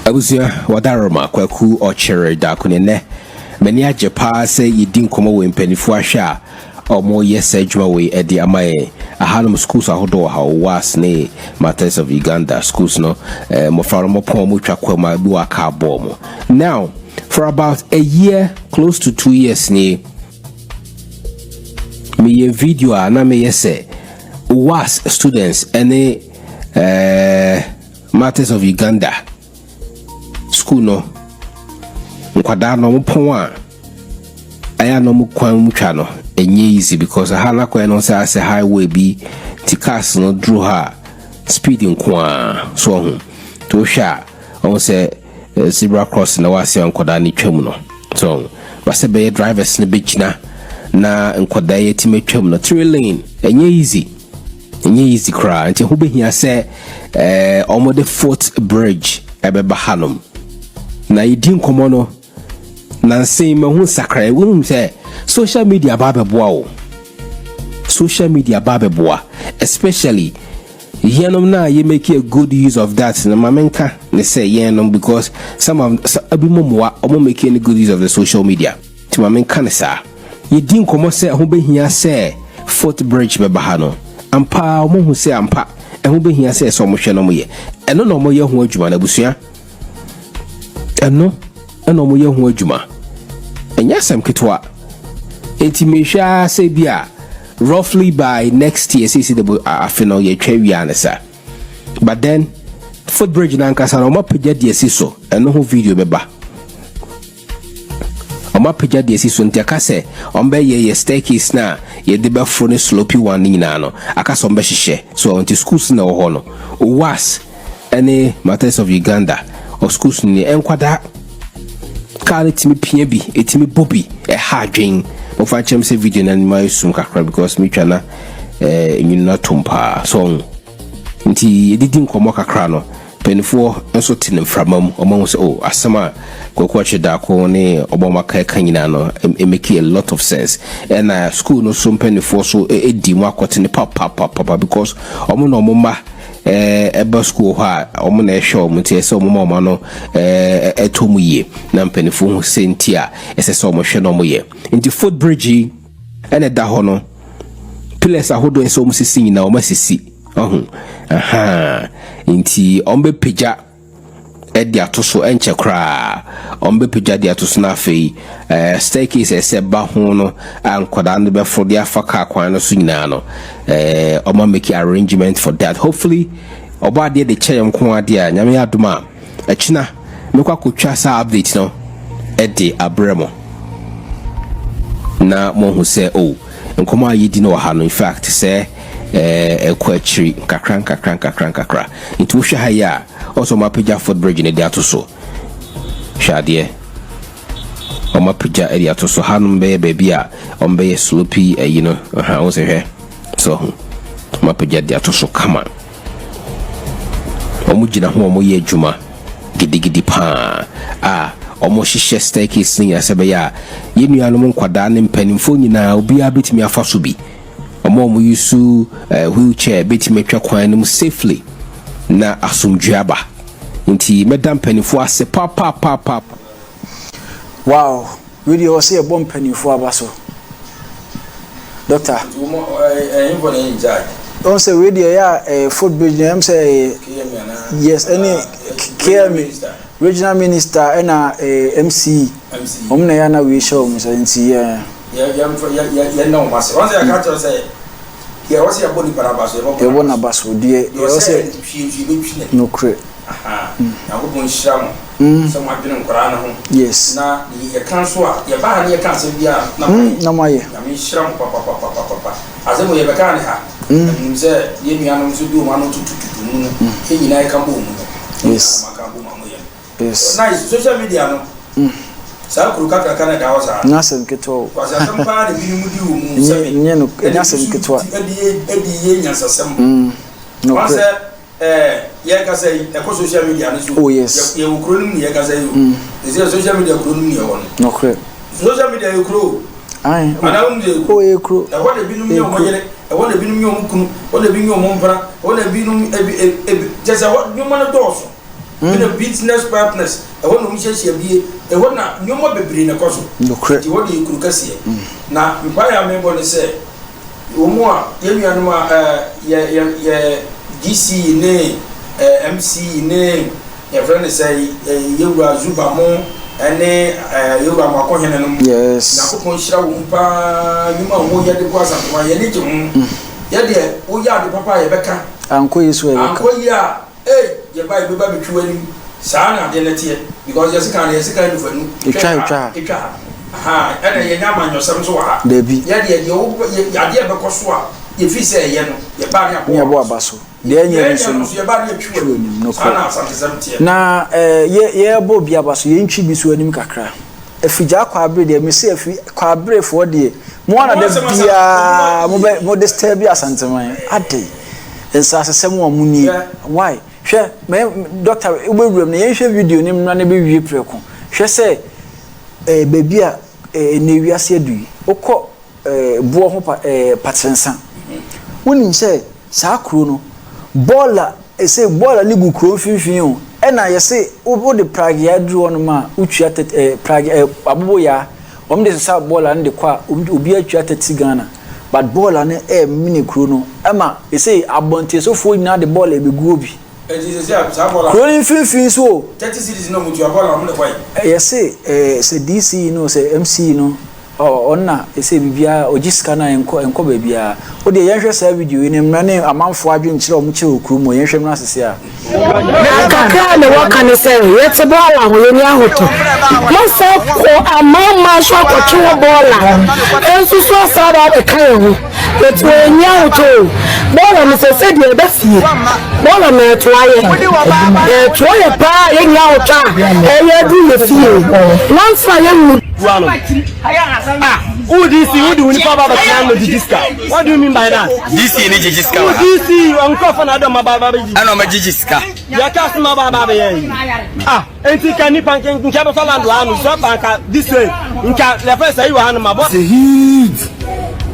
Abusua, Wadaroma, Kwaku Ɔkyere Daako ne nnɛ. M'ani agye paa sɛ yɛdi nkɔmmɔ wɔ mpanimfoɔ ahwɛ a wɔyɛ saa adwuma wei de ama yɛn. Ahanom schools ahodoɔ wɔ ha, OWAS ne Martyrs of Uganda schools no, eh, mmɔfra no wɔpɔn wɔn twa kwa mu a ebi wɔ aka abɔɔ mu. Now, for about a year, close to 2 years nie, meyɛ video a na meyɛ sɛ OWAS students ne eh, Martyrs of Uganda school no nkwadaa no wɔn pɔn a ɛyɛ a na wɔn kwan mu twa no ɛnyɛ easy because ha na kwan no sɛ asɛ highway bi ti cars no duru ha a speed nko ara so ɔho nti wohwɛ a ɔho sɛ eh, zebra cross na wɔase a nkwadaa no twam no so basɛ bɛyɛ drivers no bɛgyina na nkwadaa yi atumi atwam no three lane ɛnyɛ easy. Ɛnyɛ easy koraa nti ɛho bɛhia sɛ eh, wɔde foot bridge ɛbɛba hanom. Na yɛdi nkɔmmɔ no nansa yi mahu nsakraeɛ. Wonim sɛ social media ba abɛboa wo. Social media ba abɛboa especially yɛnom na yɛ make a good use of that no ma menka ne sɛ yɛnom because some of ebi mo mmoa ɔmo make any good use of the social media. Nti ma menka no saa. Yɛdi nkɔmmɔ sɛ ɛho bɛhia sɛ foot bridge bɛba ha no, ampa ara wɔahu sɛ ampa ɛho bɛhia sɛ ɛsɛ wɔhwɛ na wɔyɛ. Ɛno na wɔyɛ ho adwuma no, abusua. Ɛno na wɔyɛ ho adwuma. Ɛnyɛ asɛm ketewa. Nti mehwɛ ara sɛ bi a roughly by next year, seesei de afe no yɛtwa wie a ne sa. But then footbridge no ankasa no wɔapagya de asi so, ɛno ho video bɛba. Wɔapagya deɛ asi so nti aka sɛ wɔbɛyɛ yɛ staircase no a yɛde bɛforo ne slopy one no nyinaa no aka sɛ wɔbɛhyehyɛ so nti schools na ɛwɔ hɔ no OWAS ne Martyrs of Uganda ɔ schools no ni nkwadaa kaa no tumi pia bi ɛtumi bɔ bi ɛha adwen mofa nkyɛm sɛ video no anim ayɛ sum kakra because metwa na eh, nwunu no atom paa so nti yɛdidi nkɔmmɔ kakra no Mpanimfoɔ nso te no mframa mu, wɔahu sɛ oh, asɛm a Kwaku Akyere-Darko ne wɔn a wɔaka ɛka nyinaa no, it make a lot of sense. Ɛna school no so mpanimfoɔ so di mu akɔtene papapapapa because wɔn na wɔn mma ɛba school hɔ a wɔn na ɛhwɛ wɔn nti ɛsɛ wɔn ma wɔn ano ɛtɔ mu yie na mpanimfoɔ hu sɛ nti a ɛsɛ sɛ wɔhwɛ na wɔyɛ. Nti footbridge yi ɛna ɛda hɔ no, pillars ahodoɔ ɛsɛ wɔn sisi nyinaa wɔn asisi. Ɔho, ahaa, nti ɔmbɛpagya de ato so, ɛnkyɛ koraa, ɔmbɛpagya de ato so na afei eh, staircase a ɛsɛ ba ho no a nkwadaa no bɛforo de afa kaa kwan no so nyinaa no, eh, ɔma make arrangement for that. Hopefully, ɔbɔ adeɛ de kyɛ yɛn nko adeɛ a, nyame adom a, ɛkyena mɛkɔ akɔtwa saa update no de abrɛ mo na moahu sɛ oh, nkɔmmɔ a yɛdi no wɔ ha no, in fact, sɛ ɛkɔ akyiri nkakra nkakra nkakra nkakra. Nti wohwɛ ha yi a, ɔsɛ wɔn apagya footbridge no de ato so. Hwɛ adeɛ. Wɔn apagya de ato so. Hanom bɛyɛ baabi a wɔn bɛyɛ slopey ayi no. Aha, wɔn sɛ hwɛ. So ho. Wɔn apagya de ato so kama. Wɔn gyina ho wɔn yɛ adwuma gidigidi paa a wɔn hyehyɛ staircase no nyinaa sɛ bɛyɛ a yɛn nuanom nkwadaa ne mpanimfoɔ nyinaa obiara bɛtumi afa so bi. Wɔn a wɔyi so wheelchair bɛtumi atwa kwan no mu safely na asomdwoeɛ aba. Nti mɛda mpanimfoɔ ase papaapapa. Wow wei deɛ ɔsɛ yɛbɔ mpanimfoɔ aba so doctor. Nti wɔn ɛhenfo na ɛyɛ in charge? Ɔn sɛ wei deɛ ɛyɛ a ɛyɛ foot bridge na ɛm sɛ ɛyɛ KMA anaa? Yes ɛne KMA regional minister ɛna MC wɔn na ɛyɛ a na wei hyɛ wɔn nsa nti yeah. Yɛ yɛmfa yɛ yɛ yɛnna wɔn ase. Wɔn sɛ yɛka kyerɛ sɛ deɛ ɛwɔ sɛ yɛbɔ nipa n'aba so yɛbɛbɔ yɛbɔ n'aba so deɛ deɛ ɛwɔ sɛ sɛ hwie nso yɛbɛtwi n'ani. Nokorɛ. Aha Nyankopɔn nhyira mo sɛ mo adwene nkwadaa no ho. Yes. Na yɛka nso a yɛba ha ne yɛka asɛm bi a na mo ayɛ. Na mo ayɛ. Nyame nhyira mo papapapapapa. Asɛm wei yɛbɛkaa ne ha. Na menim sɛ yɛn nuanom nso de wɔn ano tutututu mu no yɛn nyinaa yɛka bɔɔ mu no. Mo nyinaa na Yes. mo aka abom a moyɛ no. Yes. Nice social media no. Saa kuro kakraka no a ɛda hɔ saa no. Nyɛ asɛm ketewa o. Nkwaseasɛm paa na ebinom di wɔ mu, sɛbe, Nyɛ no, ɛna ɛnyɛ ebi asɛm nso ketewa. di, de yɛ, de yɛ nyansasɛm. Nokorɛ. Wɔn sɛ, ɛɛ, yɛrekasa yi, ɛkɔ social media no so o. Oh, yes. Yɛ, yɛwɔ kuro no mu na yɛrekasa yi o. Seesei social media kuro no mu na yɛwɔ no. Nokorɛ. Social media yɛ kuro o. Ae, o. Anaa wonim sɛ ɛyɛ kuro? Oh, ɛyɛ kuro. Ɛhɔ na ebinom Ɛyɛ nye wɔn kuro. yere, ɛhɔ na ebinom nye wɔn kunu, ɛhɔ na ebi nye wɔn mpena, ɛhɔ na ebinom, ebi, ebi, kyerɛ sɛ ɛhɔ nneɛma no dɔɔso. Ɛna business partners, ɛhɔ na wɔhyiahyia bie, ɛhɔ na nneɛma bebree na ɛkɔ so. Nokorɛ. Nti hɔ deɛ yɛ kuro kɛseɛ. Na mpaeɛ a mebɔ ne sɛ, wɔn a, yɛn nuanom a ɛɛ yɛ yɛ yɛ GC ne ɛɛ MC ne yɛfrɛ no sɛ yɛwura Zuba mo ɛne ɛɛ yɛwura Amoakohene nom. Yes. Nyankopɔn nhyira wɔn paa, nnwuma a wɔyɛ de boa Asantuma, yɛn ani gye ho. Yɛ deɛ woyɛ ade papa a yɛbɛka. Ankɔ yie so a yɛbɛka. Ankɔ yie a. Ei yɛba a yɛbɛba abɛtwi w'anim saa na adeɛ no teɛ because yɛse kan no yɛse kan nufanu Ɛtwa twɛ ha ɛtwa ha. ɛtwa ha ahaa ɛna yɛnyɛ amanyɔsɛm nso wɔ ha Dabi. yɛ deɛ deɛ wo yɛ adeɛ ɛbɛkɔ so a yɛfii sɛ ɛyɛ no yɛba ne Ne abɔ yɛbɔ w'aba aba so so. Deɛ ɛnyɛ deɛ no ɛnyɛ nso no no nso yɛba ne yɛtwi twi w'anim. w'anim saa Nokorɛ. na asantesɛm teɛ. Na eh, yɛ yɛrebɔ obi aba so, yɛntwi bi so anim kakra. Afigyaa Kwaabere deɛ, mese afi Kwaaberefoɔ deɛ, mo ara na Ɔmo da asɛm asa biara ɔmo mobɛ mo disturb Asanteman. Adɛn? Nsasesɛm a ɔmo nie. Why? Hwɛ, mɛ doctor wobɛwura mu no, yɛnhwɛ video no mmra na ɛbɛwie prɛko. Hwɛ sɛ eh, baabi a eh, ɛnnɛ wiase adu yi, wokɔ eh, boɔ ho pa, eh, Patrensa. Wonim sɛ saa kuro no, bɔɔla, ɛsɛ bɔɔla no gu kuro mfimfini o, ɛna yɛse wode pragea duru hɔnom a, wotua tɛt, eh, pragea, eh, aboboyaa, wɔn de sesa bɔɔla no de kɔ a, obiara tua 30 Ghana. But bɔɔla no ɛremene kuro no, ɛma ɛsɛ abɔntensofoɔ nyinaa de bɔɔla ɛbɛgu hɔ bi. Enti sɛsɛ a saa bɔɔla. Kuro no mfimfini nso o. 30 cedis na wɔn tua bɔɔla wɔn de kɔ yi. Yɛse eh, sɛ DC no sɛ MC no Ɔ ɔno na ɛsɛ biribiara ɔgye sika no a ɛnkɔ ɛnkɔ baabiara. Wo deɛ yɛnhwɛ saa video yi ne mmra ne amanfoɔ adwenkyerɛ a wɔkyerɛ wɔ kurom hɔ yɛnhwɛ mmra sese a. Na kakra a mewɔ ka ne sɛ, yɛte bɔɔla ho, yɛnni ahotɔ. Moasan kɔ amanaman so akɔtwe hɔ bɔɔla nso so asan aba abɛka yɛn ho. Yɛte hɔ, yɛnni ahotɔ o. Bɔɔla no sɛ sɛdeɛ ɛba fie, bɔɔla no ɛtoa yɛn. Ɛtoa yɛn paa a yɛnni ahotɔ a ɛyɛ aduru yɛn fie. Nwansa a yɛnwu. Ah, who DC? Who the uniform baba tena no gyigyi sika? What do you mean by that? DC ni gyigyi sika Who wɔ ha. DC? Nkurɔfoɔ na adɔm aba aba bɛgyigyi. Ɛna ɔma gyigyi sika. Yɛ ka asem aba aba abɛyɛ yi. Ah, enti ka nipa nka nka bɛfa land wɔ ha no so aba nka this way nka yɛfɛ sɛ yi wɔ ha no ma bɔ. Sɛ heat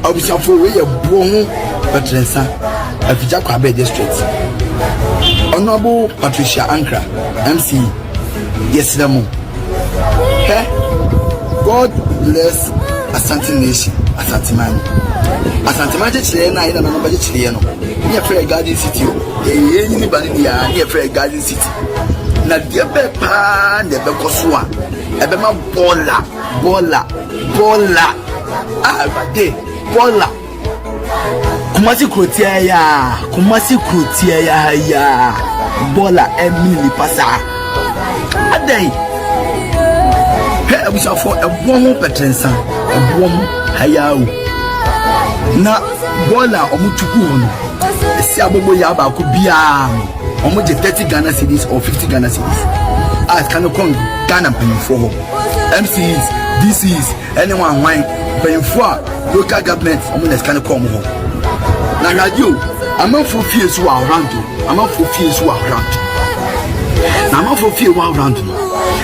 abusuafoɔ wei yɛ boɔ ho bɛtrɛnsa Afigya Kwabre district Honourable Patricia Ankra MC Yɛsrɛ mo hwɛ God bless Asante nation Asanteman no Asanteman kyekyereɛ no a yɛ nananom bɛkyekyereɛ no ne yɛfrɛ yɛ Garden City o yɛyɛ nyini ba no deɛ ne yɛfrɛ yɛ Garden City na deɛ bɛɛ paa na ɛbɛkɔ so a ɛbɛma bɔɔla bɔɔla bɔɔla a Awurade bɔɔla Kumasi kuro tia yi aa Kumasi kuro tia yi ha yi aa bɔɔla ɛmini nipa saa adɛn hwɛ abusuafoɔ ɛboɔ ho pɛtɛnsa ɛboɔ ho ha yi aa o na bɔɔla a wɔn tu gu hɔ no esi abobo yaa baako biara no wɔn gye 30 Ghana cedis or 50 Ghana cedis a sika no kɔn Ghana mpanyinfoɔ hɔ MCs DCs ɛne wɔn ahwan mpanyinfoɔ a. Local government ɔmo na sika no kɔ ɔmo hɔ. Na hwɛ adeɛ o, amanfoɔ fie nso wɔ around o, amanfoɔ fie nso wɔ around. Na amanfoɔ fie wɔ around no,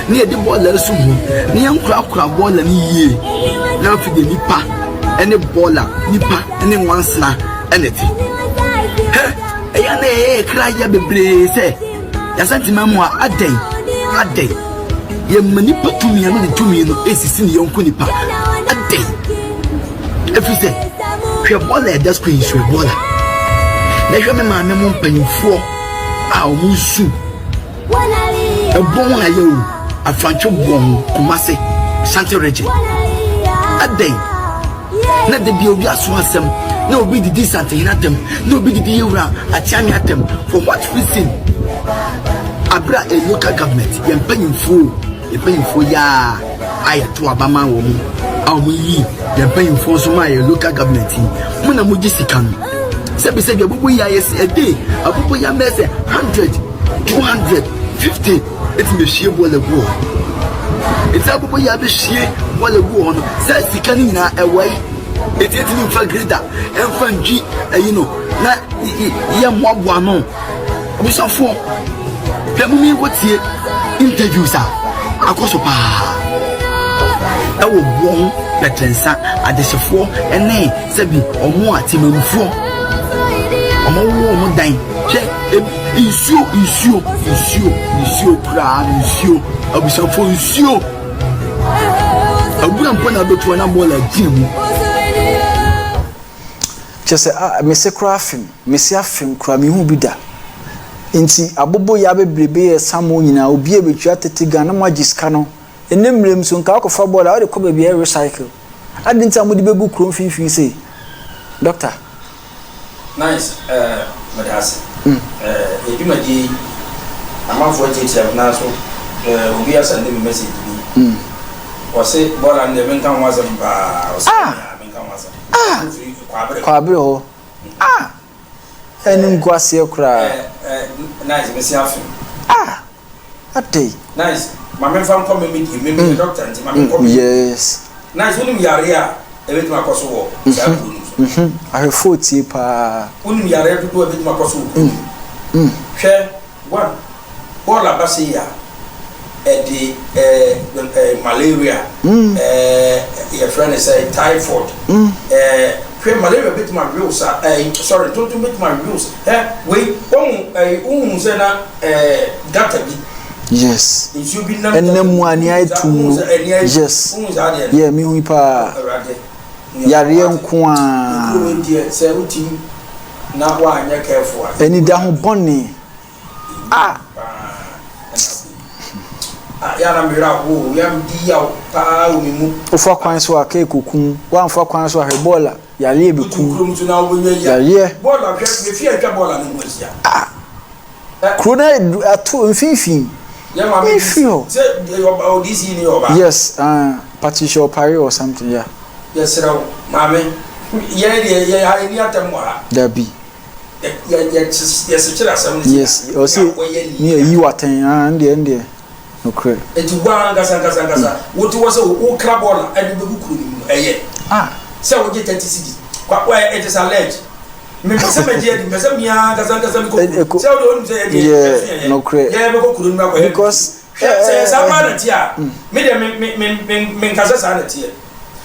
ne yɛde bɔɔla nso ho, ne yɛnkorakora bɔɔla no yie. Na afei deɛ nipa ɛne bɔɔla, nipa ɛne nwansena ɛna ɛte. Hɛ, ɛyɛ na yɛyɛ kra yɛ bebree sɛ yɛasantema mu a adɛn, adɛn. Yɛma nipa tumi a na ɔde tumi no esisi ne yɔnko nipa. Adɛn? Ɛfiri sɛ, hwɛ bɔɔla a ɛda screen so, bɔɔla. Na hwɛ me maame mo mpanyinfoɔ a wɔn su. Ɛbɔn ayɛ o, afrantwe bɔn Kumase, Ashanti region. Adɛn? Na da bi obi aso asɛm, na obi didi Santehene atɛm, na obi didi Yewura Akyeame atɛm. For what reason? Abere a ɛyɛ local government, yɛn mpanyinfoɔ, yɛn mpanyinfoɔ yi a a yɛto aba ma wɔn a wɔn yi yɛn mpanyinfoɔ nso ma yɛ local government yi, mo na mo gye sika no. Sɛbi sɛbi abubu yi a yɛsi ɛde abubu yi amɛ sɛ 100, 200, 50 etumi ehwie bɔɔla gu hɔ. Eti abobɔ yi abɛhwie bɔɔla gu hɔ no, saa sika no nyinaa ɛwɔ he? Eti yɛntumi mfa grader mfa ntwi ayi no na yɛmmoaboa ano. Abusuafoɔ, hwɛ mom yɛnkɔtie interviews a akɔ so paa ɛwɔ boɔ ho bɛtɛnsa adehyefoɔ ne sɛbi ɔmo a temamufoɔ ɔmo wowɔ ɔmo dan hwɛ nsuo nsuo nsuo nsuo koraa no nsuo abusuafoɔ nsuo abura mpo na abɛtu na bɔɔla gyina mu. Kyerɛ sɛ ah mese koraa afem mese afem koraa mehu bi da nti aboboyaa bebrebe yɛ samo nyinaa obi a bɛtua tete Ghana na moagye sika no ɛnɛ mmerɛ mu so nka wokɔfa bɔɔla a wode kɔ baabi a ɛyɛ recycle adɛn nti a mode bɛgu kuro mfimfini sei doctor. Nice eh meda ase eh yɛ dwumadie yi amanfoɔ atiatia me nan so eh obi asɛnde me message bi ɔse bɔɔla no deɛ menka ho asɛm paa ɔse ah menka ho asɛm ah firi kwabere kwabere hɔ ah ɛne ngu aseɛ koraa eh eh nice mese afem ah Adɛn? Nice, ma memfa nkɔ me me deɛ, me meyɛ doctor nti ma menkɔ me. Yes. Nice, wonim yareɛ a ɛbɛtumi akɔ so wɔ saa kuro no mu so? Ahwɛfoɔ tie paa. Wonim yareɛ dodoɔ a ɛbɛtumi akɔ so wɔ kuro no mu? Hwɛ, one, bɔɔl aba sei a, ɛde ɛɛ malaria, ɛɛ yɛfrɛ no sɛ typhoid, ɛɛ hwɛ malaria bɛtumi awe wo saa, ɛɛ sorry, ntontom bɛtumi awe wo saa, hɛ wei, wohu ɛɛ wohu sɛ na. Ɛɛ gutter bi. Yes. Nsuo bi nam. Ɛnam mu a nea ayɛ tum no. Yes. Wohu saa deɛ no. Yeah, mehu yi paa. Awurade. Yareɛ nko ara. Ekuro wei deɛ sɛ wotim na woanyɛ careful a. Anidaho bɔne. Ah. Ah, yɛ na mmerɛ aho yɛ di yaw paa wɔ me mu. Wofa kwan so a kee kokum, woamfa kwan so a hwɛ bɔɔla yareɛ bɛkum. Kurom so na wobɛnya yi a. Yareɛ. Bɔɔla hwɛ, mefi atwa bɔɔla no ho ahyia. Ah. Kuro no adu ato mfimfini. Yɛ maame Mfiri hɔ. sɛ ɔba DC ni ɔba. Yes, uh, Patricia Opare or something, yeah. Yɛsrɛ wo maame yɛn deɛ yɛ ha yɛni atɛm wɔ ha. Dabi. Yɛ yɛ yɛsekyerɛ asɛm no. Yes, ɔsi ne yɛ yi watɛn ah ndeɛ ndeɛ nokorɛ. Eti wo ankasa ankasa ankasa wote hɔ sɛ wokra bɔɔla ɛde bɛgu kuro no mu no ɛyɛ. Ah. Sɛ wogye 30 cedis kwa it is alleged. Mepɛ sɛ mɛgye adi, mepɛ sɛ me ara ankasa ankasa mekɔ kuro. Sɛ wode wonim sɛ yɛdeɛ yɛso yɛyɛ. Nokorɛ. Yɛyɛ bɛkɔ kuro no mu akɔyɛ. Because hwɛ sɛ yɛ saa paa na ɛteɛ a, me deɛ me me me me menka sɛ saa na ɛteɛ.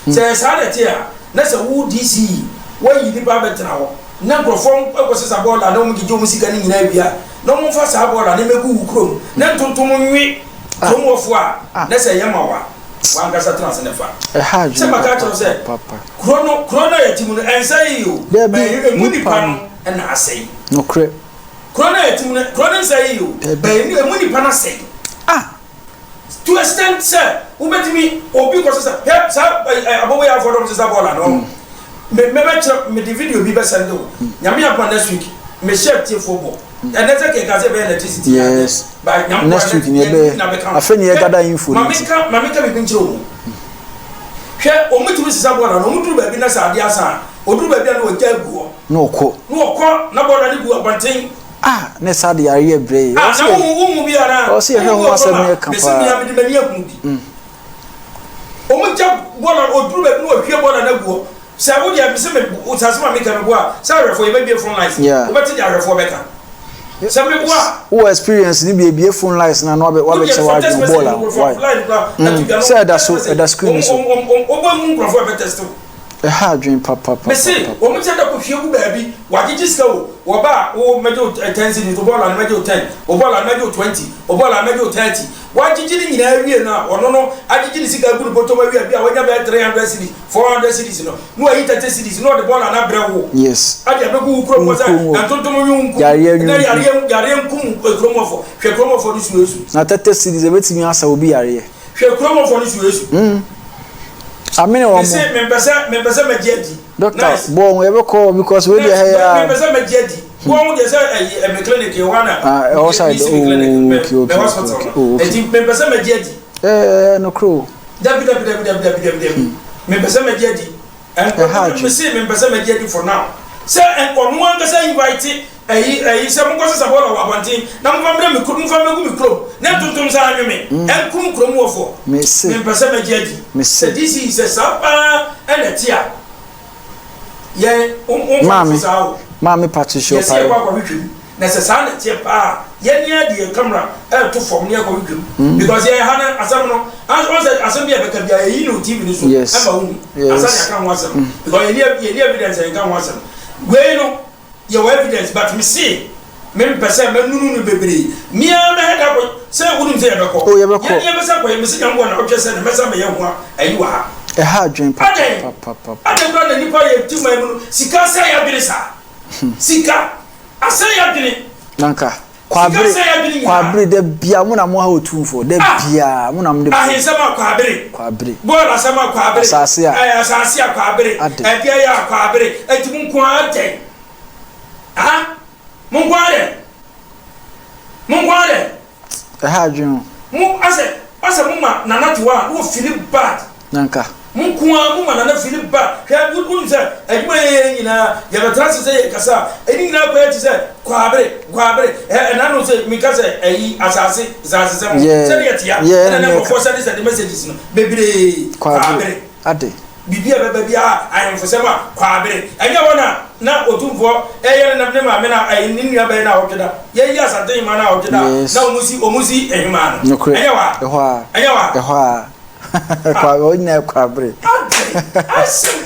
Sɛ yɛ saa na ɛteɛ a, na sɛ wo DC yi woayi nnipa abɛtena hɔ na nkurɔfoɔ kɔsesa bɔɔla na wɔgyegye wɔn sika no nyinaa wie a, na wɔmfa saa bɔɔla no mmɛgu wo kurom na ntontom nwe kurom hɔfoɔ a, na sɛ ɛyɛ ma wo a. W'ankasa tena ase na fa. Ɛha adwene Sɛ maka akyerɛ wo sɛ, papapapa. kuro no, kuro no a yɛte mu no, ɛnsɛee o. Dabi, But emu nipa nipa no. no na asɛe. Nokorɛ. Kuro no a yɛte mu no, kuro no nsɛee o. Dabi. But emu, emu nipa no asɛe. Ah! To extent sɛ, wobɛtumi, obi kɔsesa, hwɛ saa ɛ, ɛ, aboboyafoɔ no a wɔsesa bɔɔla no, ɔho. Me, mɛbɛkyerɛ, mede video bi bɛsɛnde wo. Nyame aboa next week, mehyɛ atiefoɔ bɔ. Ɛnɛ sɛ kɛkɛ sɛ ɛbɛyɛ electricity Yes. But nyame Next week ni ɛbɛyɛ. Afei ni yɛ gather info no. Nti. Maame nka biribi nkyerɛ wɔn. Hwɛ wɔn tumi sisa bɔɔla no wɔn duru baabi na sɛ adeɛ asa a oduru baabi a na wɔgya agu hɔ. Na ɔkɔ. Na ɔkɔ na bɔɔla no gu abɔnten. Ah ne saa de yareɛ brɛ yi. Ah na wo wo mu bi ara. Ɔsi ɛhwɛ ho asɛm ne ɛka paa. Mesi mi a mede m'ani ahunu bi. Wɔn gya bɔɔla oduru baabi na wɔhwie bɔɔla no agu hɔ. Sɛ wo deɛ mese me sɛ asɛm a meka meboa a, sɛ ahwɛfoɔ yɛbɛbie phone lines Yeah. wobɛte deɛ ahwɛfoɔ bɛka. Sɛ meboa a. Wowɔ experience no bi ebie phone lines no a na wabɛ Wodeɛ wabɛkyɛ fa text w'adwene message bɔɔl a no fa why? line koraa ato Mm dwa no sɛ ɛda text so message ɛda screen no so. Wobɛhu nkurɔfoɔ a ɛbɛtɛste wo. Ɛha adwene papapapapa. Mese wɔn kyɛ da kɔhwie gu baabi wagyegye sika o wɔba a wo mɛgye wo 10 cedis wo bɔɔla no mɛgye wo 10 wo bɔɔla no mɛgye wo 20 wo bɔɔla no mɛgye wo 30 wagyegye ne nyinaa awie no a ɔno no agyegye ne sika agu ne bɔtɔm awie a bi a wanya bɛyɛ 300 cedis 400 cedis no na wayi 30 cedis na ɔde bɔɔla no abrɛ wo Yes. ade abɛgu wo kurom hɔ sɛ Wo kurom hɔ. ntontom nwe wo nkum Yareɛ nwe na wo nkum. yareɛ yareɛ nkum kurom hɔfoɔ hwɛ kurom hɔfoɔ no su esu Na 30 cedis ebetumi asa obi yareɛ. hwɛ kurom hɔfoɔ no su esu Mm. Amene wɔn mese mempɛ sɛ mempɛ sɛ mɛgye adi Doctor nice bɔ wɔn yɛbɛkɔ hɔ because wei deɛ nice ɛha yɛ mempɛ sɛ mɛgye adi bɔ wɔn deɛ sɛ ɛyi ɛmi clinic yɛ hɔ ana Ah, ɛhɔ side mesi mi clinic oh, mɛ okay mɛ okay hospital okay no oh, okay. eti mempɛ sɛ mɛgye adi Ɛɛ nokorɛ o. dabi dabi dabi dabi dabi dabi dabi mempɛ sɛ mɛgye adi Ɛha adwene. mese mempɛ sɛ mɛgye adi for now sɛ ɔno ankasa invite. Ɛyi, ɛyi, sɛ monkɔ sesa bɔɔla wɔ abɔnten na momfa mbrɛ me kuro, momfa mmɛgu me kurom na ntontom nsa anwe me, ɛnkum kurom wɔfoɔ. Mese. Mempɛ sɛ mɛgye adi. Mese. Sɛ DC, sɛ saa paa ɛna ɛte a, yɛn, wo, womfa Maame, nto saa o. Maame Patricia Yɛse yɛkɔ Opare. akɔhwehwɛ mu, na sɛ saa na ɛteɛ paa a, yɛn ara de yɛn camera ɛreto fam na yɛakɔhwehwɛ mu. Because yɛn ha no, asɛm no, ans, wɔn sɛ asɛm bi a ɛbɛka biara, yɛyi no wɔ TV no so Yes. ɛma wohu, ansa na Yes. yɛaka ho asɛm. Because yɛnni, yɛnni evidence a yɛnka ho asɛm. Wei no, Yɛwɔ evidence but me se me mpɛ sɛ mɛ nunu no bebree. Me ara mɛ hɛda kɔ sɛ wonim sɛ yɛbɛkɔ. Oh yɛbɛkɔ. Yɛn yɛbɛsa kɔ yɛ me se nyame wɔ na ɔtwɛ sɛ na mɛsa mɛyɛ ho ayi wɔ ha. Ɛha adwene Adɛn papapapapa. adɛn koraa na nipa yɛ ti man mu no sika asɛe yɛ adwene saa. Sika asɛe yɛ adwene. Nanka. Kwabere kwabere da bia mo na mo ha otumfoɔ da bia mo na mo de. Ahensɛm a kwabere. Kwabere. Bɔɔl asɛm a kwabere. Asase a. Ɛɛ asase a kwabere. Ade. Ɛdeɛ yɛ a kwabere. Eti mo nko ara dɛn? Ah mo nko ara dɛn? Mo nko ara dɛn? Ɛha adwene o. Mo asɛ asɛ mo ma Nana to hɔ a na ofili bad. Nanka. Mo nko ara mo ma Nana fili bad. Hwɛ wo wonim sɛ adwuma yɛ yɛ nyinaa yɛbɛtena ase sɛ yɛkasa a ɛne nyinaa kɔyɛ te sɛ kwabere kwabere ɛ ɛna no sɛ meka sɛ ɛyi asase asase sɛm Yeah. sɛde yɛtea Yeah, ɛna ɛna na yɛka. nkurɔfoɔ sɛde sɛde messages no bebree Kwabere. kwabere. Ade. Biribi a ɛbɛba biara, ahemfosɛm a, Kwaabere. Ɛnyɛ hɔ na na Otumfoɔ reyɛ ne ne maame na ɛyi ne nua bɛyɛ no awɔtwe da. Yɛyi Asante hemaa no awɔtwe da a, Yes. na wɔn si wɔn si hemaa no. Nokorɛ. Ɛnyɛ hɔ a? Ɛhɔ a. Ɛnyɛ hɔ a? Ɛhɔ a. Kwaabere, wɔn nyinaa yɛ Kwaabere. Adɛn? Asɛm.